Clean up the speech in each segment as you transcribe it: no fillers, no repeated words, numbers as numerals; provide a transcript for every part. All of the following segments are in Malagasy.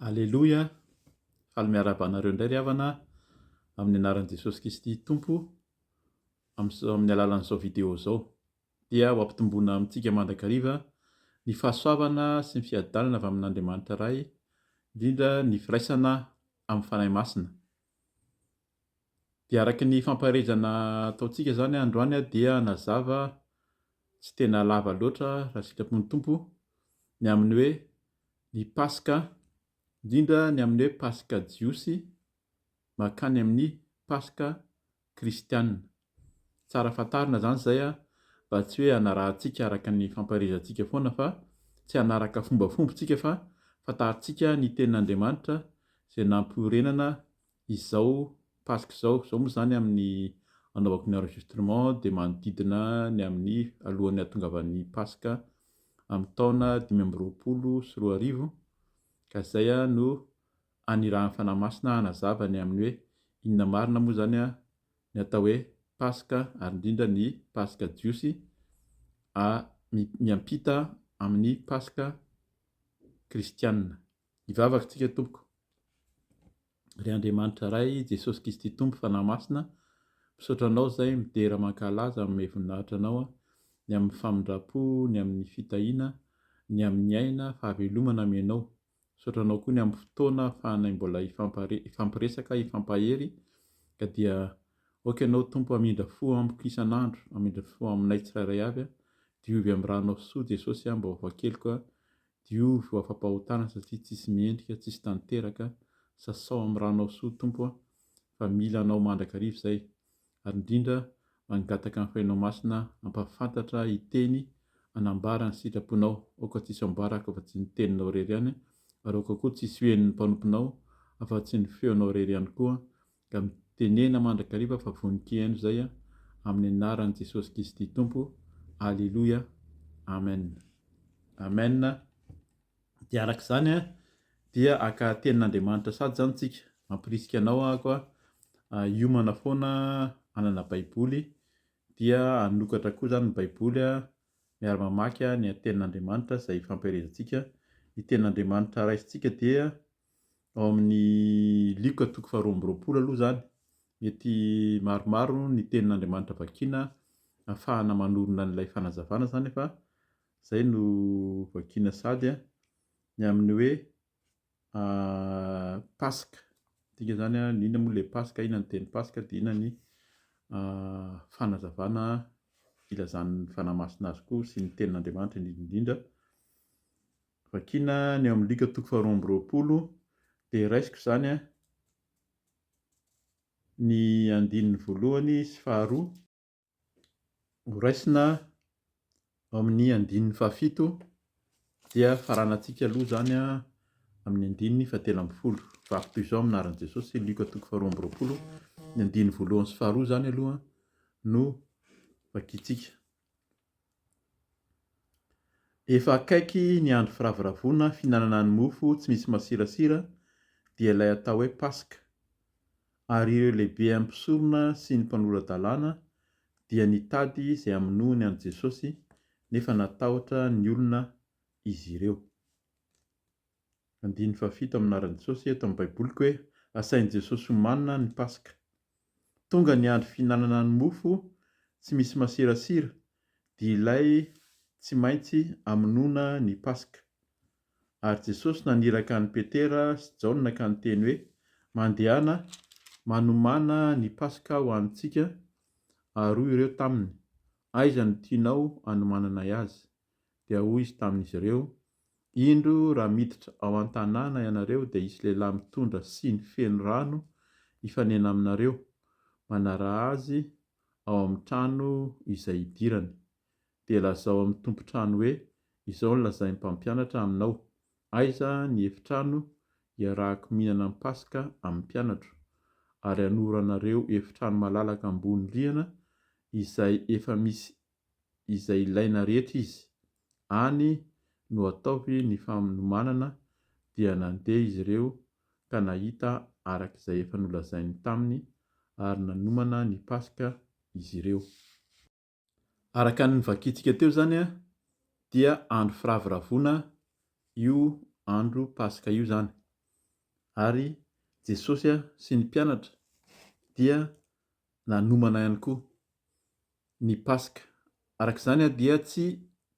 Aleloia! Faly miarahaba anareo indray ry havana amin'ny anaran'i Jesosy Kristy Tompo amin'ny alalan'izao vidéo izao. Dia ho ampitomboina amintsika mandrakariva ny fahasoavana sy ny fiadanana avy amin'Andriamanitra Ray, indrindra ny firaisana amin'ny Fanahy Masina. Dia araka ny fampaherezana ataontsika izany androany dia hanazava tsy tena lava loatra raha sitrapon'ny Tompo ny amin'ny hoe ny Paska, indrindra ny amin'ny hoe Paska jiosy mankany amin'ny Paska kristiana. Tsara fantarina izany izay mba tsy hoe hanarahantsika araka ny fampaherezantsika foana fa tsy hanaraka fombafomba tsika fa fantarintsika ny tenin'Andriamanitra izay nampiorenana izao Paska izao. Izao moa izany amin'ny anaovako ny enregistrement dia manodidina ny amin'ny alohan'ny hahatongavan'ny Paska amin'ny taona 2025 ka izay no anirahan'ny Fanahy Masina hanazava ny amin'ny hoe inona marina moa izany ny atao hoe Paska ary indrindra ny Paska jiosy a miampita amin'ny Paska kristianina. Hivavaka tsika tompoko. Ry Andriamanitra Ray, Jesosy Kristy Tompo Fanahy Masina, misaotra Anao izay midera mankalaza manome voninahitra Anao ny amin'ny famindram-po, ny amin'ny fitahiana, ny amin'ny aina, fahavelomana amenao. Misaotra Anao koa ny amin'ny fotoana ahafahanay mbola hifampiresaka, hifampahery, ka dia aoka Ianao Tompo hamindra fo amiko isan'andro, hamindra fo aminay tsirairay avy, diovy amin'ny ranao soa Jesosy mba ho voakeloka Diovy ho afa-pahotana satria tsisy miendrika, tsisy tanteraka, sasao amin'ny ranao soa Tompo a, fa mila Anao mandrakariva izay, ary indrindra mangataka ny Fanahinao Masina hampahafantatra hiteny hanambara ny sitraponao, aoka tsisy ambarako afa-tsy ny teninao irery ihany, ary aoka koa tsisy ho henon'ny mpanomponao afa-tsy ny feonao irery ihany koa, ka mitenena mandrakariva fa vonon-kihaino izay amin'ny anaran'i Jesosy Kristy Tompo. Aleloia. Amen. Amen. Dia araka izany dia haka tenin'Andriamanitra sady izany tsika. Mampirisika anao aho hiomana foana hanana Baiboly dia hanokatra koa izany ny Baiboly miara-mamaky ny tenin'Andriamanitra izay ifampiherezantsika. Ny tenin'Andriamanitra raisintsika dia Ao amin'ny Lioka toko faharoa amby roapolo aloha izany, mety maromaro ny tenin'Andriamanitra vakiana ahafahana manorina an'ilay fanazavana izany fa izay no vakiana sady ny amin'ny hoe Paska. Midika izany inona moa ilay Paska, inona ny teny Paska dia inona ny fanazavana ilazan'ny Fanahy Masina azy koa sy ny tenin'Andriamanitra indrindra indrindra. Vakiana ny ao amin'ny Lioka toko faharoa amby roapolo dia raisiko izany ny andininy voalohany sy faharoa. Ho raisina ao amin'ny andininy fahafito dia faranantsika aloha izany amin'ny andininy fahatelo ambin'ny folo. Vaky toy izao amin'ny anaran'i Jesosy, Lioka toko faharoa amby roapolo, ny andininy voalohany sy faharoa izany aloha no vakintsika. Efa akaiky ny andro firavoravoana fihinanana ny mofo tsy misy masirasira, dia ilay atao hoe Paska. Ary ireo lehiben'ny mpisorona sy ny mpanora-dalàna dia nitady izay hamonoany an'i Jesosy, nefa natahotra ny olona izy ireo. Andininy fahafito amin'ny anaran'i Jesosy eto amin'ny Baiboliko hoe asain'i Jesosy homanina ny Paska. Tonga ny andro fihinanana ny mofo tsy misy masirasira, dia ilay tsy maintsy hamonoana ny Paska. Ary Jesosy naniraka an'i Petera sy Jaona ka niteny hoe, Mandehana, manomàna ny Paska ho antsika, ary hoy ireo taminy, Aiza no tianao hanomananay azy? Dia hoy izy tamin'izy ireo, Indro, raha miditra ao an-tanàna ianareo, dia hisy lehilahy mitondra siny feno rano hifanena aminareo, manaraha azy ao amin'ny trano izay hidirany. Dia lazao amin'ny tompon-trano hoe, Izao no lazain'ny mpampianatra aminao, Aiza ny efitrano hiarahako mihinana ny Paska amin'ny mpianatro? Ary hanoro anareo efitrano malalaka ambony rihana izay efa misy izay ilaina rehetra izy, any no ataovy ny fanomanana dia nandeha izy ireo ka nahita araka izay efa nolazainy taminy ary nanomana ny Paska izy ireo. Araka ny novakintsika teo izany dia andro firavoravoana io andro Paska io izany. Ary Jesosy sy ny mpianatra dia nanomana ihany koa ny Paska. Araka izany dia tsy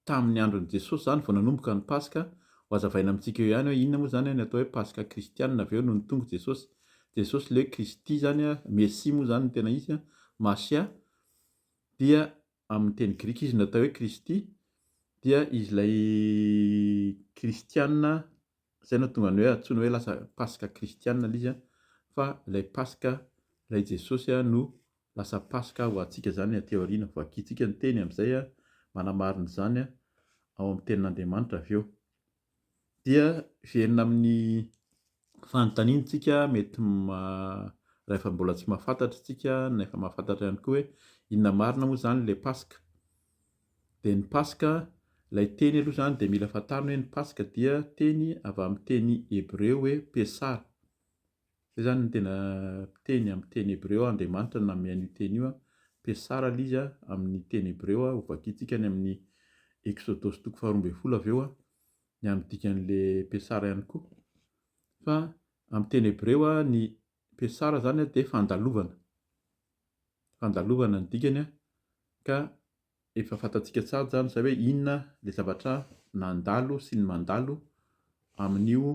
tamin'ny andron'i Jesosy izany vao nanomboka ny Paska. Ho hazavaina amintsika eo ihany hoe inona moa izany ny atao hoe Paska kristianina avy eo nony tonga Jesosy. Jesosy ilay hoe Kristy izany, Mesia moa izany no tena izy, Masia, dia amin'ny teny grika izy no atao hoe Kristy, dia izy ilay kristianina Izay no tonga ny hoe antsoina hoe lasa Paska kristiana ilay izy fa ilay Paska, ilay Jesosy no lasa Paska ho antsika izany aty aoriana. Vakintsika ny teny amin'izay manamarina izany ao amin'ny tenin'Andriamanitra avy eo. Dia hiverina amin'ny fanontaniana isika mety raha efa mbola tsy mahafantatra isika na efa mahafantatra ihany koa hoe inona marina moa izany ilay Paska. Dia ny Paska, ilay teny aloha izany dia mila fantarina hoe ny Paska dia teny avy amin'ny teny hebreo hoe Pesar. Izay izany no tena teny amin'ny teny hebreo, Andriamanitra no nanome an'io teny io. Pesar ilay izy amin'ny teny hebreo, ho vakintsika any amin'ny Eksodosy toko faharoa ambin'ny folo avy eo ny amin'ny dikan'ilay Pesar ihany koa. Fa amin'ny teny hebreo ny Pesar izany dia fandalovana. Fandalovana ny dikany ka efa fantatsika tsara izany izay hoe inona ilay zavatra nandalo sy ny mandalo amin'io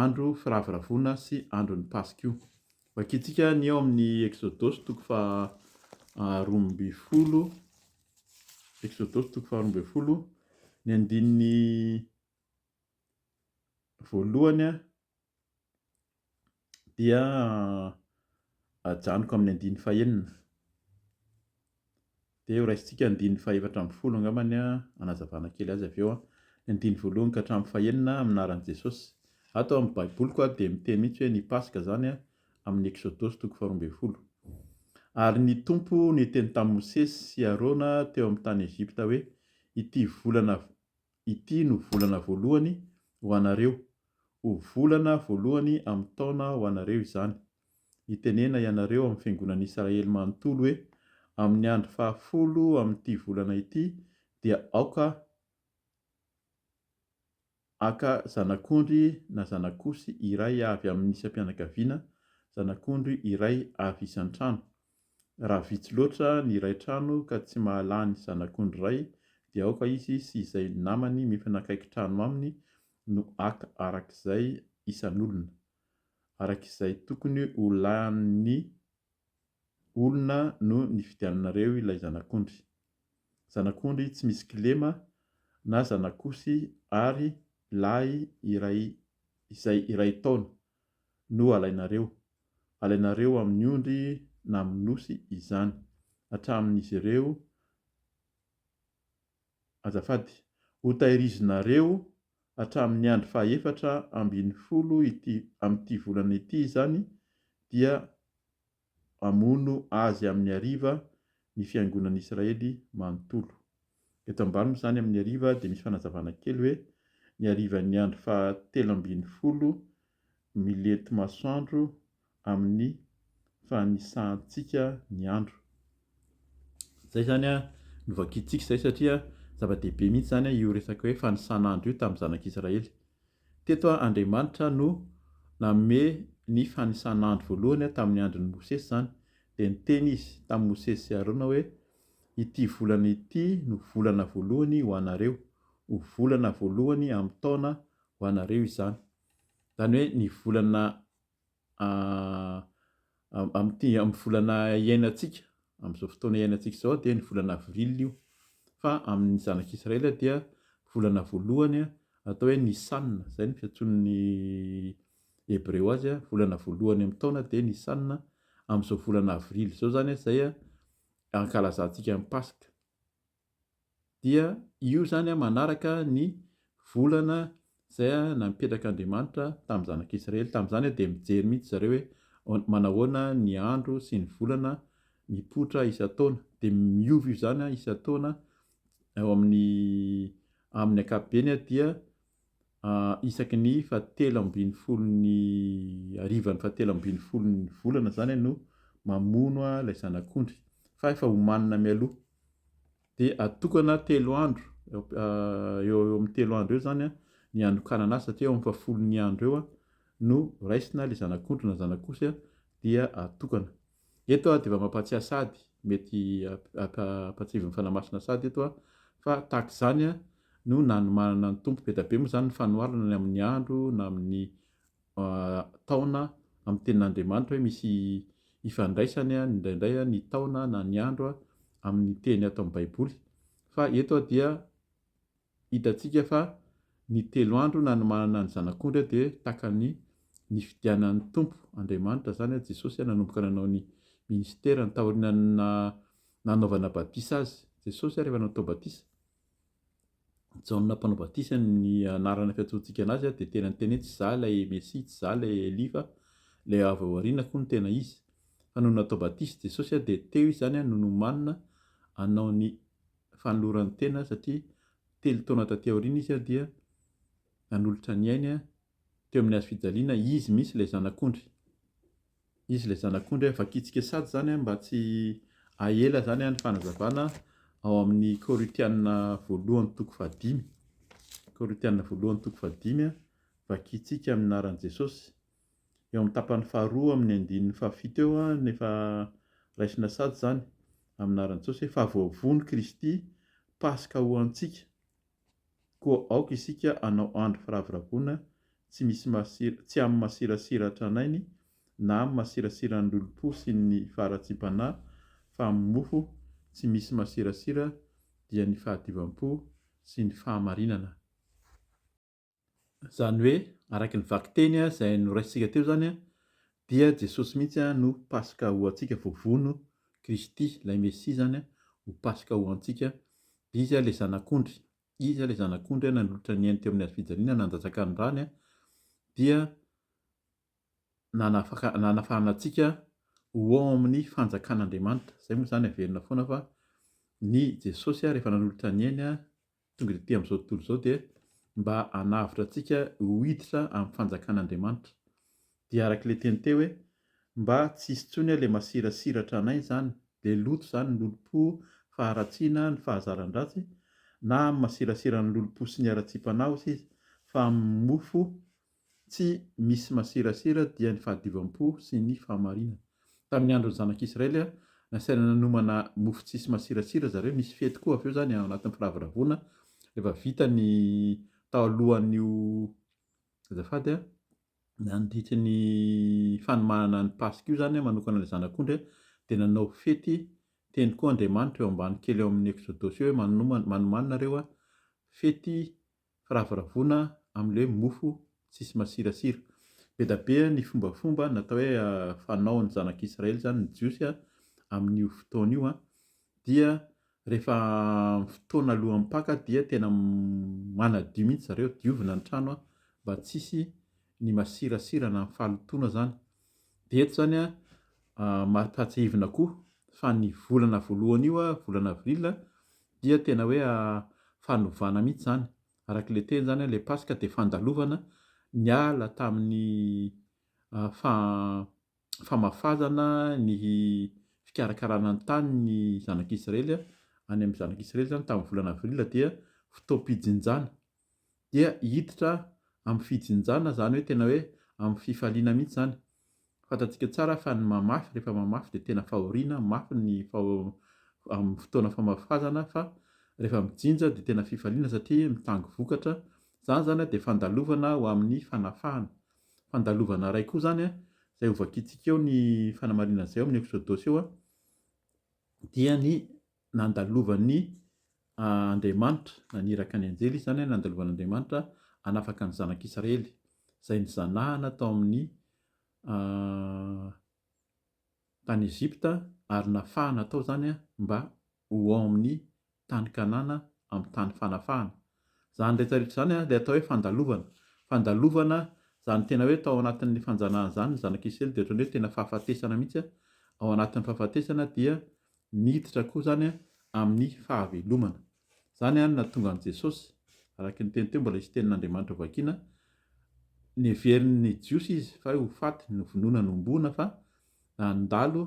andro firavoravoana sy andron'ny Paska io. Vakintsika ny ao amin'ny Eksodosy toko faha-12, Eksodosy toko faha-12, ny andininy voalohany dia ajanoko amin'ny andininy fahenina. Dia ho raisintsika andininy fahefatra ambin'ny folo angambany hanazavana kely azy avy eo. Ny andininy voalohany ka hatramin'ny fahenina amin'ny anaran'i Jesosy. Ato amin'ny Baiboliko dia miteny mihitsy hoe ny Paska izany amin'ny Eksodosy toko faharoa ambin'ny folo. Ary ny Tompo niteny tamin'i Mosesy sy Arona teo amin'ny tany Egypta hoe, Ity volana Ity no volana voalohany ho anareo, ho volana voalohany amin'ny taona ho anareo izany. Hitenena ianareo amin'ny fiangonan'i Israely manontolo hoe, Amin'ny andro fahafolo amin'ity volana ity dia aoka haka zanak'ondry na zanak'osy iray avy amin'ny isam-pianakaviana, zanak'ondry iray avy isan-trano. Raha vitsy loatra ny iray trano ka tsy mahalany zanak'ondry iray dia aoka izy sy izay namany mifanakaiky trano aminy no haka arak'izay isan'olona, arak'izay tokony ho lanin'ny olona no nifidiananareo ilay zanak'ondry. Zanak'ondry tsy misy kilema na zanak'osy ary lahy iray izay iray taona no alainareo. Alainareo amin'ny ondry na amin'ny osy izany, hatramin'izy ireo, azafady, hotahirizinareo hatramin'ny andro fahaefatra ambin'ny folo ity amin'ity volana ity izany, dia hamono azy amin'ny hariva ny fiangonan'Israely manontolo. Eto ambany moa izany amin'ny hariva dia misy fanazavana kely hoe ny harivan'ny andro fahatelo ambin'ny folo milenti-masoandro amin'ny fanisahantsika ny andro. Izay izany no vakintsika izay satria zava-dehibe mihitsy izany io resaka hoe fanisan'andro io tamin'ny zanak'Israely. Teto Andriamanitra no nanome ny fanisan'andro voalohany tamin'ny andron'i Mosesy izany. Dia niteny izy tamin'i Mosesy sy Arona hoe, Ity volana ity no volana voalohany ho anareo, ho volana voalohany amin'ny taona ho anareo izany. Izany hoe ny volana amin'ity amin'ny volana iainantsika, amin'izao fotoana iainantsika izao dia ny volana avril io. Fa amin'ny zanak'Israely dia volana voalohany atao hoe Nisan, izay no fiantsoan'ny Hebreo azy, volana voalohany amin'ny taona dia Nisan. Amin'izao volana avril izao izany izay ankalazantsika ny Paska. Dia io izany manaraka ny volana izay napetrak'Andriamanitra tamin'ny zanak'Israely. Tamin'izany dia mijery mihitsy zareo hoe manahoana ny andro sy ny volana mipoitra isan-taona. Dia miova io izany isan-taona eo amin'ny amin'ny ankapobeny dia isaky ny fahatelo ambin'ny folon'ny harivan'ny fahatelo ambin'ny folon'ny volana izany no mamono ilay zanak'ondry fa efa omanina mialoha. Dia atokana telo andro, eo eo amin'ny telo andro eo izany ny hanokanana azy satria eo amin'ny fahafolon'ny andro eo. no raisina ilay zanak'ondry na zanak'osy dia atokana. Eto aho dia efa mampahatsiahy sady, mety hampatsiahivin'ny Fanahy Masina sady eto aho, fa tahaka izany no nanomanana ny Tompo. Be dia be moa izany ny fanoharana ny amin'ny andro na amin'ny taona amin'ny tenin'Andriamanitra hoe misy ifandraisany indraindray ny taona na ny andro amin'ny teny ato amin'ny Baiboly. Fa eto aho dia Hitantsika fa ny telo andro nanomanana ny Zanak'ondry dia tahaka ny nifidianan'ny Tompo Andriamanitra izany Jesosy nanomboka nanao ny ministerany taorian'ny nanaovana batisa azy. Jesosy rehefa natao batisa, Jaona mpanao batisa ny anarana fiantsoantsika anazy dia tena niteny hoe tsy izaho ilay Mesia, tsy izaho ilay Elia fa ilay avy ao aoriana koa no tena izy. Fa nony natao batisa Jesosy dia teo izy izany no nomanina hanao ny fanolorany tena satria telo taona taty aoriana izy dia nanolotra ny ainy teo amin'ny hazo fijaliana, izy mihitsy ilay zanak'ondry. Izy ilay zanak'ondry, vakintsika sady izany mba tsy hahela izany ny fanazavana ao amin'ny Korintiana voalohany toko fahadimy. Korintiana voalohany toko fahadimy, vakintsika amin'ny anaran'i Jesosy. Eo amin'ny tapany faharoa amin'ny andininy fahafito eo no efa raisina sady izany amin'ny anaran'i Jesosy hoe fa voavono Kristy Paska ho antsika, koa aoka isika hanao andro firavoravoana tsy misy masira, tsy amin'ny masirasira tranainy na amin'ny masirasiran'ny lolompo sy ny faharatsiam-panahy fa amin'ny mofo tsy misy masirasira dia ny fahadiovam-po sy ny fahamarinana. Izany hoe, araka ny vakiteny izay noraisintsika teo izany dia Jesosy mihitsy no Paska ho antsika, voavono Kristy, ilay Mesia izany ho Paska ho antsika. Izy ilay Zanak'ondry, Izy ilay Zanak'ondry nanolotra ny ainy teo amin'ny hazofijaliana, nandatsaka ny rany dia nanafaka, nanafahana antsika ho ao amin'ny fanjakan'Andriamanitra. Izay moa izany averina foana fa ny Jesosy rehefa nanolotra ny ainy tonga tety amin'izao tontolo izao dia mba hanavotra antsika ho hiditra amin'ny fanjakan'Andriamanitra. Dia araka ilay teny teo hoe mba tsy hisy intsony ilay masirasira tranainy izany, ilay loto izany, ny lolompo, faharatsiana, ny fahazaran-dratsy, na amin'ny masirasiran'ny lolompo sy ny haratsiam-panahy hoy izy, fa amin'ny mofo Tsy misy masirasira dia ny fahadiovam-po sy ny fahamarinana. Tamin'ny andron'ny zanak'Israely, nasaina nanomana mofo tsisy masirasira zareo, nisy fety koa avy eo izany ao anatin'ny firavoravoana, rehefa vita ny tao alohan'io azafady a, nandritry ny fanomanana ny Paska io izany manokana ilay zanak'ondry dia nanao fety teny koa Andriamanitra eo ambany kely eo amin'ny Eksodosy eo hoe manomana manomana nareo fety firavoravoana amin'ilay hoe mofo tsisy masirasira. Be da be ny fombafomba natao hoe fanaon'ny zanak'Israely izany, ny Jiosy amin'io fotoana io dia rehefa amin'ny fotoana alohan'ny Paka dia tena manadio mihitsy zareo, diovina ny trano mba tsy hisy ny masirasira na ny fahalotoana izany. Dia eto izany mampahatsiahivina koa fa ny volana voalohany io, volana avril, dia tena hoe fanovana mihitsy izany. Araka ilay teny izany, ilay Paska dia fandalovana niala tamin'ny famafazana ny fikarakarana ny tany ny zanak'Israely, any amin'ny zanak'Israely izany tamin'ny volana avril dia fotoam-pijinjana. Dia hiditra amin'ny fijinjana, izany hoe tena hoe amin'ny fifaliana mihitsy izany. Fantatsika tsara fa ny mamafy, rehefa mamafy dia tena fahoriana, mafy ny amin'ny fotoana famafazana fa rehefa mijinja dia tena fifaliana satria mitango vokatra. Izany izany dia fandalovana ho amin'ny fanafahana. Fandalovana iray koa izany izay hovakintsika eo ny fanamarinana izay ao amin'ny Eksodosy eo dia ny nandalovan'ny Andriamanitra, naniraka ny anjely izy izany, nandalovan'Andriamanitra hanafaka ny zanak'Israely izay nizanahana tao amin'ny tany Egypta ary nafahana tao izany mba ho ao amin'ny tany Kanana amin'ny tany fanafahana. Izany rehetra rehetra izany ilay atao hoe fandalovana. Fandalovana izany tena hoe tao anatin'ny fanjanahana izany ny zanak'Israely dia ohatran'ny hoe tena fahafatesana mihitsy. Ao anatin'ny fahafatesana dia niditra koa izany amin'ny fahavelomana. Izany no nahatonga an'i Jesosy, araka ny teny teo mbola hisy tenin'Andriamanitra ho vakiana, neverin'ny Jiosy izy fa hoe ho faty, novonoina, nohomboana fa nandalo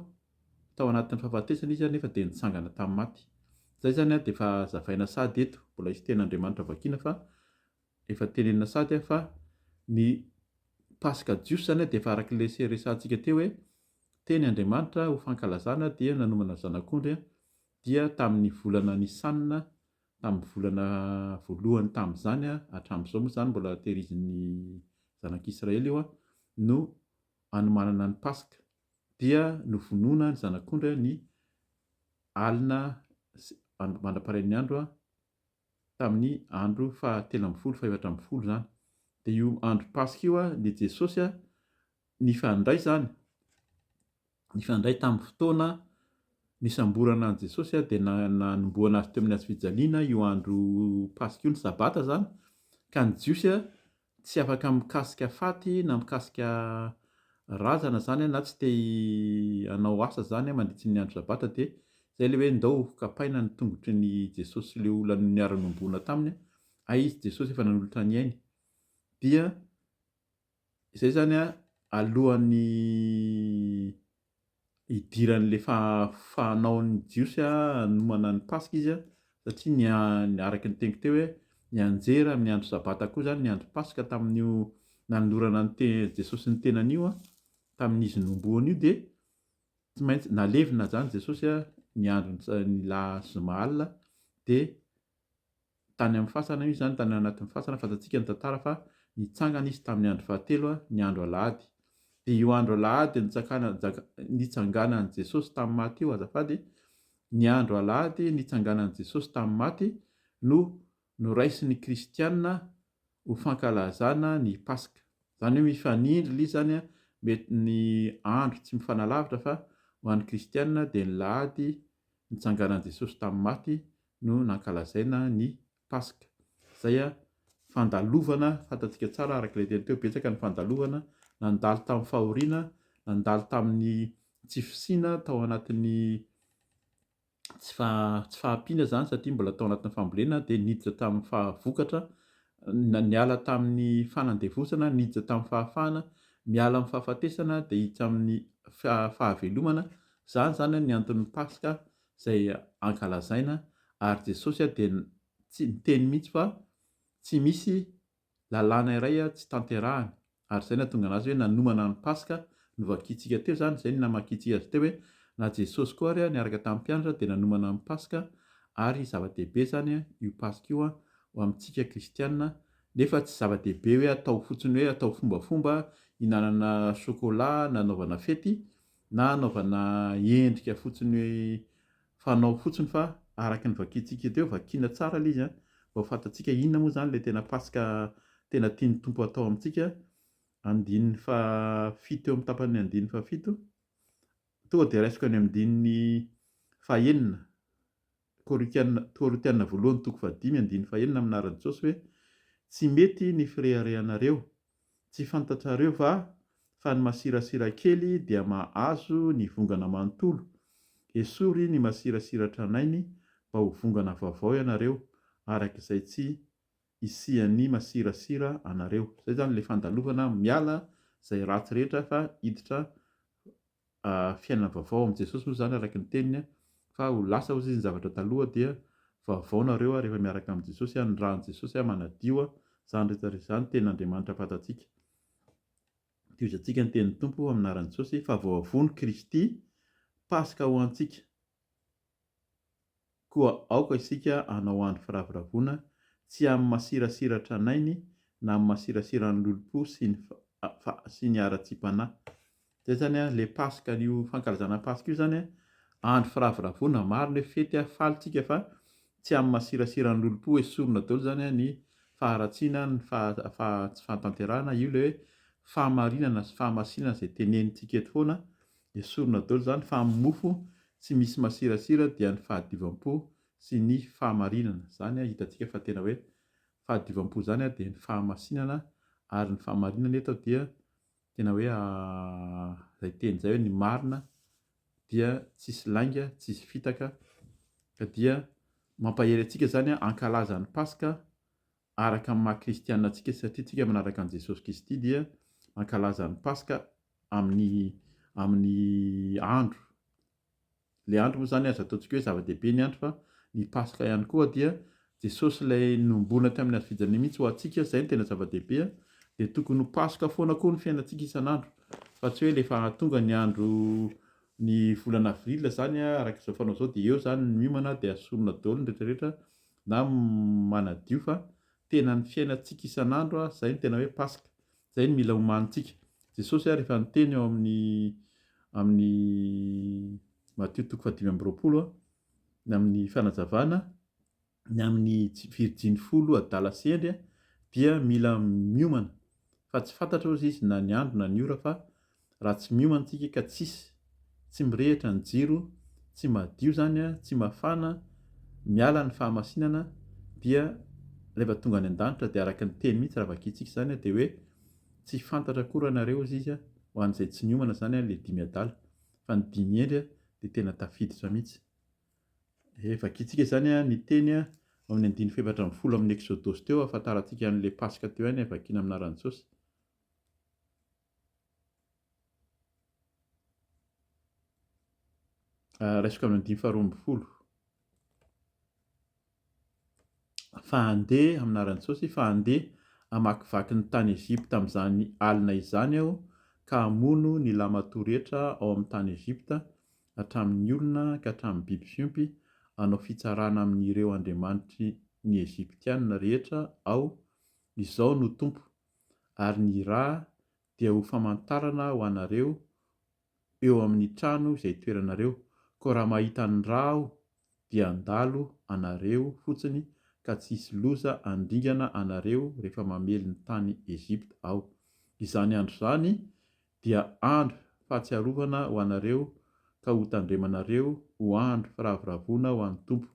tao anatin'ny fahafatesana izy nefa dia nitsangana tamin'ny maty. Izay izany dia efa hazavaina sady eto, mbola hisy tenin'Andriamanitra vakiana fa efa tenenina sady fa ny. Paska jiosy izany dia efa araka ilay resahantsika teo hoe teny Andriamanitra ho fankalazana dia nanomana zanak'ondry dia tamin'ny volana Nisana, tamin'ny volana voalohany tamin'izany, hatramin'izao moa izany mbola tehirizin'ny zanak'Israely io, no anomanana ny Paska. Dia novonoina ny zanak'ondry ny alina mandra-parain'ny andro tamin'ny andro faha 13, faha 14 izany. Dia io andro Paska io dia Jesosy nifandray izany, nifandray tamin'ny fotoana nisamborana an'i Jesosy dia nanombohana azy teo amin'ny hazo fijaliana io andro Paska io, ny Sabata izany, ka ny Jiosy tsy afaka mikasika faty na mikasika razana izany na tsy te hanao asa izany mandritry ny andro Sabata dia izay ilay hoe ndao kapaina ny tongotry ny Jesosy sy ilay olona niara-nohomboana taminy, hay izy Jesosy efa nanolotra ny ainy dia Izay izany an, alohan'ny hidiran'ilay fanaon'ny Jiosy hanomana ny Paska izy an, satria ny ny araka ny teniko teo hoe nianjera amin'ny andro Sabata koa izany ny andro Paska tamin'io nanolorana ny te Jesosy ny tenany io an, tamin'izy nohomboana io dia tsy maintsy nalevina izany Jesosy an, ny andro ny zoma alina dia Tany amin'ny fasana izy izany, tany anatin'ny fasana, fantatsika ny tantara fa nitsangana izy tamin'ny andro fahatelo, ny andro alahady. Dia io andro alahady nitsanganan'i Jesosy tamin'ny maty io, azafady, ny andro alahady nitsanganan'i Jesosy tamin'ny maty no noraisin'ny kristiana ho fankalazana ny Paska. Izany hoe mifanindry ilay izy izany, mety ny andro tsy mifanalavitra fa ho an'ny kristiana dia ny lahady nitsanganan'i Jesosy tamin'ny maty no nankalazaina ny Paska. Izay fandalovana, fantatsika tsara araka ilay teny teo, betsaka ny fandalovana, nandalo tamin'ny fahoriana, nandalo tamin'ny tsy fisiana tao anatin'ny tsy tsy fahampiana izany satria mbola tao anatin'ny fambolena dia niditra tamin'ny fahavokatra, niala tamin'ny fanandevozana, niditra tamin'ny fahafahana, miala amin'ny fahafatesana dia hiditra amin'ny fahavelomana. Izany izany ny anton'ny Paska izay ankalazaina ary Jesosy dia tsy niteny mihitsy fa tsy misy lalàna iray tsy tanterahany ary izay nahatonga anazy hoe nanomana ny Paska novakintsika teo izany, izay no namakintsika azy teo hoe na Jesosy koa ary niaraka tamin'ny mpianatra dia nanomana ny Paska ary zava-dehibe izany io Paska io ho amintsika kristiana nefa tsy zava-dehibe hoe atao fotsiny hoe atao fombafomba hihinanana chocolat na hanaovana fety na hanaovana endrika fotsiny hoe fanao fotsiny fa araka ny vakintsika teo, vakiana tsara ilay izy an, vao fantatsika inona moa izany ilay tena Paska tena tian'ny Tompo hatao amintsika, andininy fahafito eo amin'ny tapan'ny andininy fahafito, tonga dia raisiko any amin'ny andininy fahenina, Korintiana, Korintiana voalohany toko fahadimy andininy fahenina amin'ny anaran'i Jesosy hoe, Tsy mety ny fireharehanareo, tsy fantatrareo va fa ny masirasira kely dia mahazo ny vongana manontolo? Esory ny masirasira tranainy mba ho vongana vaovao ianareo, araka izay tsy hisian'ny masirasira anareo. Izay izany ilay fandalovana miala izay ratsy rehetra fa hiditra fiainana vaovao amin'i Jesosy moa izany araka ny teniny fa ho lasa hozy izy ny zavatra taloha dia vaovao nareo rehefa miaraka amin'i Jesosy ny ràn'i Jesosy manadio izany rehetra rehetra izany tenin'Andriamanitra fantatsika tohizantsika ny tenin'ny Tompo amin'ny anaran'i Jesosy fa voavono Kristy Paska ho antsika Koa aoka isika hanao andro firavoravoana, tsy amin'ny masirasira tranainy na amin'ny masirasiran'ny lolompo sy ny sy ny haratsiam-panahy. Izay izany an, ilay Paska, io fankalazana Paska io izany an, andro firavoravoana, marina hoe fety an, faly tsika fa tsy amin'ny masirasiran'ny lolompo esorina daholo izany an ny faharatsiana, ny faha tsy fahatanterahana, io ilay hoe fahamarinana sy fahamasinana izay tenenintsika eto foana, Esorina daholo izany fa amin'ny mofo tsy misy masirasira dia ny fahadiovam-po sy ny fahamarinana. Izany hitantsika fa tena hoe fahadiovam-po izany dia ny fahamasinana ary ny fahamarinana eto dia tena hoe izay teny izay hoe ny marina dia tsisy lainga, tsisy fitaka ka dia mampahery antsika izany hankalaza ny Paska araka ny maha kristiana antsika satria tsika manaraka an'i Jesosy Kristy dia mankalaza ny Paska amin'ny amin'ny andro. Ilay andro moa izany aza ataontsika hoe zava-dehibe ny andro fa ny Paska ihany koa dia Jesosy ilay nohomboana tamin'ny hazo fijaliana mihitsy ho antsika, izay no tena zava-dehibe. Dia tokony ho Paska foana koa ny fiainantsika isan'andro fa tsy hoe rehefa tonga ny andro ny volana avril izany araka izao fanao izao dia eo izany ny miomana dia asorina daholo ny rehetra rehetra na manadio fa tena ny fiainantsika isan'andro izay no tena hoe Paska. Izay no mila omanintsika. Jesosy rehefa niteny ao amin'ny amin'ny Matio toko faha-25 ny amin'ny fanazavana ny amin'ny virjiny folo adala sy hendry dia mila miomana fa tsy fantatra ozy izy na ny andro na ny ora fa raha tsy miomana tsika ka tsisy tsy mirehitra ny jiro tsy madio zany tsy mafana miala ny fahamasinana dia rehefa tonga any an-danitra dia araka ny teny mihitsy raha vakintsika izany dia hoe tsy fantatra akory anareo ozy izy ho an'izay tsy niomana zany le dimy adala fa ny dimy hendry dia tena tafiditra mihitsy. He, vakintsika izany ny teny ao amin'ny andininy faha-14 amin'ny Eksodosy teo ahafantarantsika an'ilay Paska teo ihany, vakiana amin'ny anaran'i Jesosy. Raisiko amin'ny andininy faha-12. Fa handeha, amin'ny anaran'i Jesosy, fa handeha hamakivaky ny tany Egypta amin'izany alina izany Aho, ka hamono ny lahimatoa rehetra ao amin'ny tany Egypta, hatramin'ny olona ka hatramin'ny biby fiompy, hanao fitsarana amin'ireo andriamanitry ny Egyptiana rehetra Aho, Izaho no Tompo, ary ny rà dia ho famantarana ho anareo eo amin'ny trano izay itoeranareo, koa raha mahita ny rà aho, dia handalo anareo fotsiny ka tsy hisy loza handringana anareo rehefa mamely ny tany Egypta aho. Izany andro izany dia andro fahatsiarovana ho anareo ka hotandremanareo ho andro firavoravoana ho an'ny Tompo,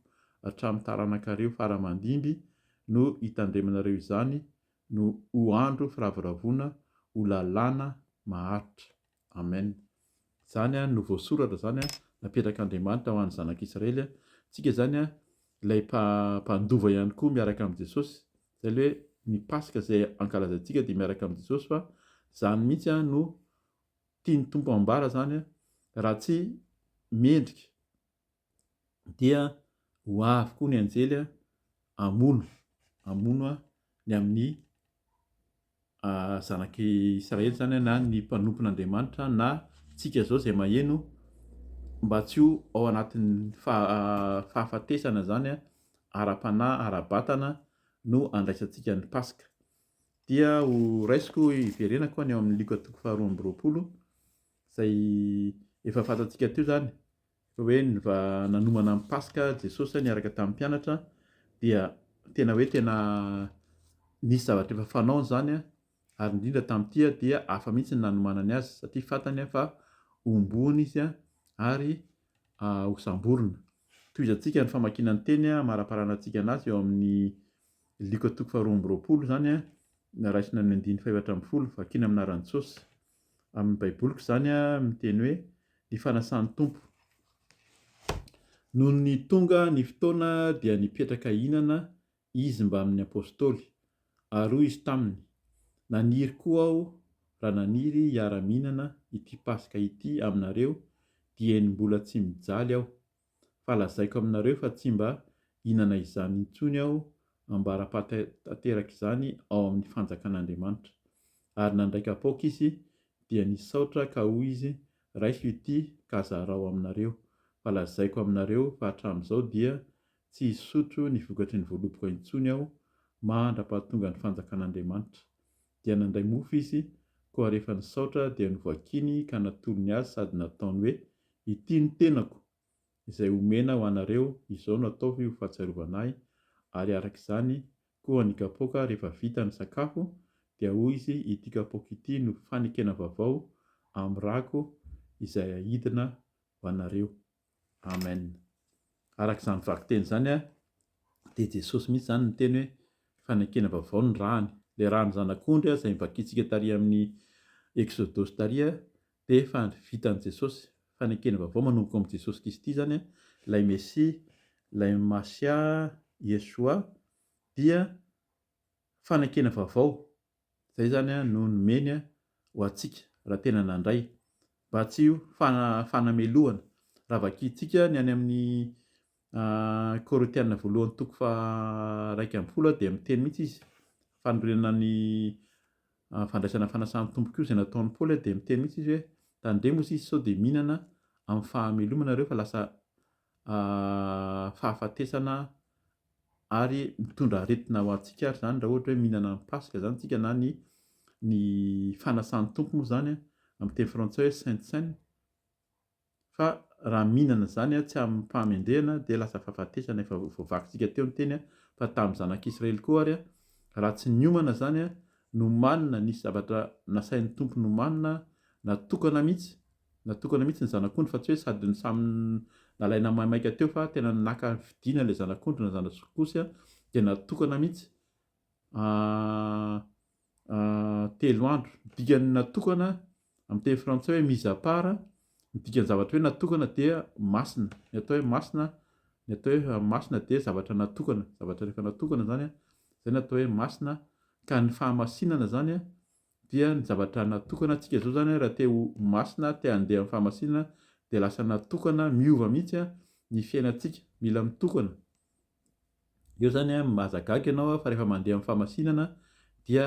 hatramin'ny taranakareo fara aman-dimby no hitandremanareo izany no ho andro firavoravoana ho lalàna maharitra. Amen. Izany no voasoratra izany napetrak'Andriamanitra ho an'ny zanak'Israely. Tsika izany ilay mpandova ihany koa miaraka amin'i Jesosy. Izay ilay hoe ny Paska izay ankalazaintsika dia miaraka amin'i Jesosy fa izany mihitsy no tian'ny Tompo ambara izany raha tsy mendrika dia ho avy koa ny anjely hamono, hamono ny amin'ny zanak'i Israely izany na ny mpanompon'Andriamanitra na tsika izao izay maheno mba tsy ho ao anatin'ny fahafatesana izany ara-panahy, ara-batana no andraisantsika ny Paska. Dia ho raisiko hiverenako any ao amin'ny Lioka toko faha-22 izay efa fantatsika teo izany Fa hoe nanomana ny Paska Jesosy niaraka tamin'ny mpianatra dia tena hoe tena nisy zavatra efa fanaony izany ary indrindra tamin'ity dia hafa mihitsy ny nanomanany azy satria fantany fa hombohina izy ary hosamborina. Tohizantsika ny famakiana ny teny amaraparanantsika anazy eo amin'ny Lioka toko faha-22 izany, raisina amin'ny andininy faha-14, vakiana amin'ny anaran'i Jesosy. Amin'ny Baiboliko izany miteny hoe ny fanasan'ny Tompo. Nony tonga ny fotoana dia nipetraka hihinana Izy mbamin'ny Apostoly, ary hoy Izy taminy, Naniry koa Aho raha naniry hiara-mihinana ity Paska ity aminareo dieny mbola tsy mijaly Aho, fa lazaiko aminareo fa tsy mba hihinana izany intsony Aho ambara-pahatanterak'izany ao amin'ny fanjakan'Andriamanitra. Ary nandray kapoaka Izy, dia nisaotra ka hoy Izy, Raiso ity ka zarao aminareo, fa lazaiko aminareo fa hatramin'izao dia tsy hisotro ny vokatry ny voaloboka intsony Aho mandra-pahatonga ny fanjakan'Andriamanitra. Dia nandray mofo Izy, koa rehefa nisaotra dia novakiany ka natolony azy sady nataony hoe, Ity ny tenako, izay homena ho anareo, izao no ataovy ho fahatsiarovana ahy, ary araka izany koa ny kapoaka rehefa vita ny sakafo, dia hoy izy, ity kapoaka ity no fanekena vaovao amin'ny rako izay haidina ho anareo. Amen. Araka izany vakiteny izany dia Jesosy mihitsy izany niteny hoe fanekena vaovao ny rany. Ilay ran'ny zanak'ondry izay novakintsika tary amin'ny Eksodosy tary dia efa vitan'i Jesosy. Fanekena vaovao manomboka ao amin'i Jesosy Kristy izany, ilay Mesia, ilay Masia, Yeshua, dia fanekena vaovao. Izay izany no nomeny ho antsika raha tena nandray, mba tsy ho fanamelohana. Raha vakintsika ny any amin'ny Korintiana voalohany toko faha-11 dia miteny mihitsy izy, fanorenana ny. fandraisana fanasan'ny Tompo koa izay nataon'i Paoly dia miteny mihitsy izy hoe tandremo izy sao dia mihinana amin'ny fahamelomana nareo fa lasa fahafatesana ary mitondra aretina ho antsika ary izany raha ohatra hoe mihinana ny Paska izany tsika na ny ny fanasan'ny Tompo moa izany amin'ny teny frantsay hoe Sainte Cène. Fa raha mihinana izany tsy amim-pahamendrehana dia lasa fahafatesana, efa voavakintsika teo ny teny fa tamin'ny zanak'Israely koa ary raha tsy niomana izany nomanina, nisy zavatra nasain'ny Tompo nomanina, natokana mihitsy, natokana mihitsy ny zanak'ondry fa tsy hoe sady samy nalaina maimaika teo fa tena naka fidiana ilay zanak'ondry na zanak'osy dia natokana mihitsy telo andro. Ny dikan'ny natokana amin'ny teny frantsay hoe mise à part, ny dikan'ny zavatra hoe natokana dia masina. Ny atao hoe masina, ny atao hoe masina dia zavatra natokana, zavatra rehefa natokana izany an, izay no atao hoe masina. Ka ny fahamasinana izany an, dia ny zavatra natokana, antsika izao izany an raha te ho masina, te handeha amin'ny fahamasinana dia lasa natokana, miova mihitsy an ny fiainantsika, mila mitokana. Eo zany an, aza gaga ianao fa rehefa mandeha amin'ny fahamasinana dia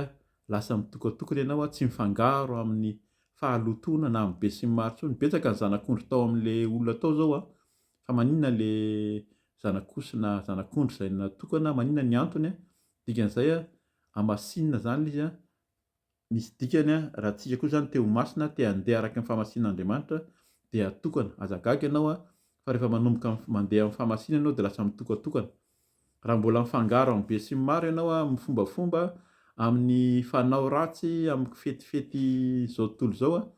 lasa mitokatokana ianao, tsy mifangaro amin'ny fahalotoana na amin'ny besinimaro intsony. Betsaka ny zanak'ondry tao amin'ilay olona tao zao an, fa maninona le zanak'osy na zanak'ondry izay natokana, maninona ny antony an? Dikan'izay an, hamasinina zany ilay izy an, Misy dikany an, raha tsika koa zany te ho masina, te handeha araka ny fahamasinan'Andriamanitra dia atokana. Aza gaga ianao an, fa rehefa manomboka mandeha amin'ny fahamasinana ianao dia lasa mitokatokana. Raha mbola mifangaro amin'ny be sy ny maro ianao an, amin'ny fombafomba, amin'ny fanao ratsy, amin'ny fetifety izao tontolo izao an,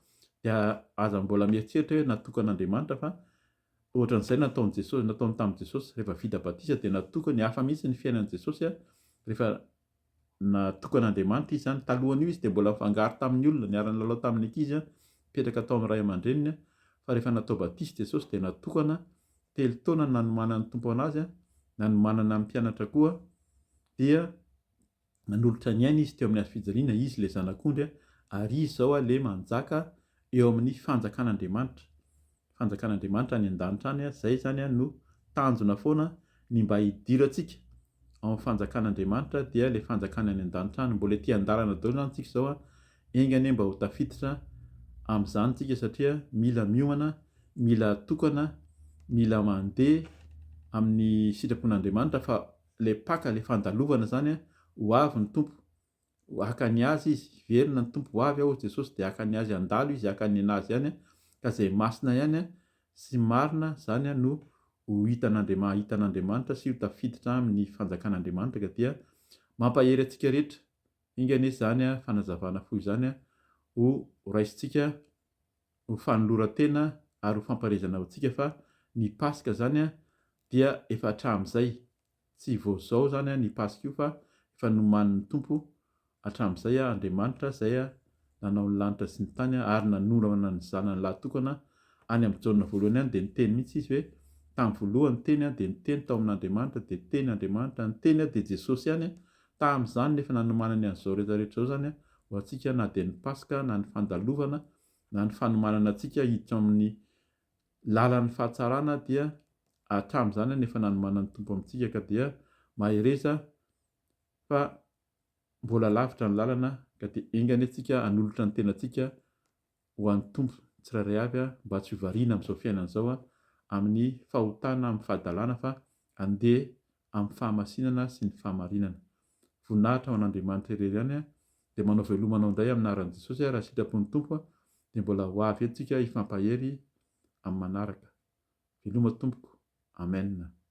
dia aza mbola mieritreritra hoe natokan'Andriamanitra fa ohatran'izay nataon'i Jesosy, nataony tamin'i Jesosy. Rehefa vita batisa dia natokany, hafa mihitsy ny fiainan'i Jesosy an, rehefa Natokan'Andriamanitra izy izany. Talohan'io izy dia mbola nifangaro tamin'ny olona, niara-nilalao tamin'ny ankizy, nipetraka tao amin'ny ray aman-dreniny. Fa rehefa natao batisa Jesosy dia natokana, telo taona nanomanan'ny Tompo an'azy, nanomanana ny mpianatra koa, dia nanolotra ny ainy izy teo amin'ny hazo fijaliana, izy ilay Zanak'ondry, ary izy izao ilay manjaka eo amin'ny fanjakan'Andriamanitra. Fanjakan'Andriamanitra any an-danitra any, izay izany no tanjona foana ny mba hidirantsika ao amin'ny fanjakan'Andriamanitra dia ilay fanjakany any an-danitra any. Mbola ety an-dalana daholo izany tsika izao, enga anie mba ho tafiditra amin'izany tsika satria mila miomana, mila atokana, mila mandeha amin'ny sitrapon'Andriamanitra fa ilay Paka, ilay fandalovana izany ho avy ny Tompo. Haka ny azy izy, hiverina ny Tompo, ho avy aho hoy Jesosy dia haka ny azy handalo izy, haka ny anazy ihany, ka izay masina ihany sy marina izany no ho hitan'Andriama, hitan'Andriamanitra sy ho tafiditra amin'ny fanjakan'Andriamanitra, ka dia mampahery antsika rehetra, enga anie izany fanazavana fohy izany ho raisintsika ho fanoloran-tena ary ho fampaherezana ho antsika fa ny Paska izany dia efa hatramin'izay, Tsy vao zao zany ny Paska io fa efa nomanin'ny Tompo hatramin'izay Andriamanitra izay nanao ny lanitra sy ny tany ary nanorana ny zanany lahy tokana any amin'ny Jaona voalohany any dia niteny mihitsy izy hoe tamin'ny voalohany ny teny dia niteny tao amin'Andriamanitra dia teny Andriamanitra ny teny dia Jesosy ihany tamin'izany nefa nanomanany an'izao rehetra rehetra izao zany ho antsika na dia ny Paska na ny fandalovana na ny fanomanana antsika hiditra amin'ny Lalan'ny fahatsarana dia hatramin'izany no efa nanomanan'ny Tompo amintsika ka dia mahereza fa mbola lavitra ny lalana ka dia enga anie tsika hanolotra ny tenantsika ho an'ny Tompo tsirairay avy mba tsy ho variana amin'izao fiainana izao amin'ny fahotana amin'ny fahadalana fa andeha amin'ny fahamasinana sy ny fahamarinana. Voninahitra ho an'Andriamanitra irery ihany dia manao veloma anao indray amin'ny anaran'i Jesosy raha sitrapon'ny Tompo dia mbola ho avy eto tsika hifampahery amin'ny manaraka. Veloma tompoko. Amen.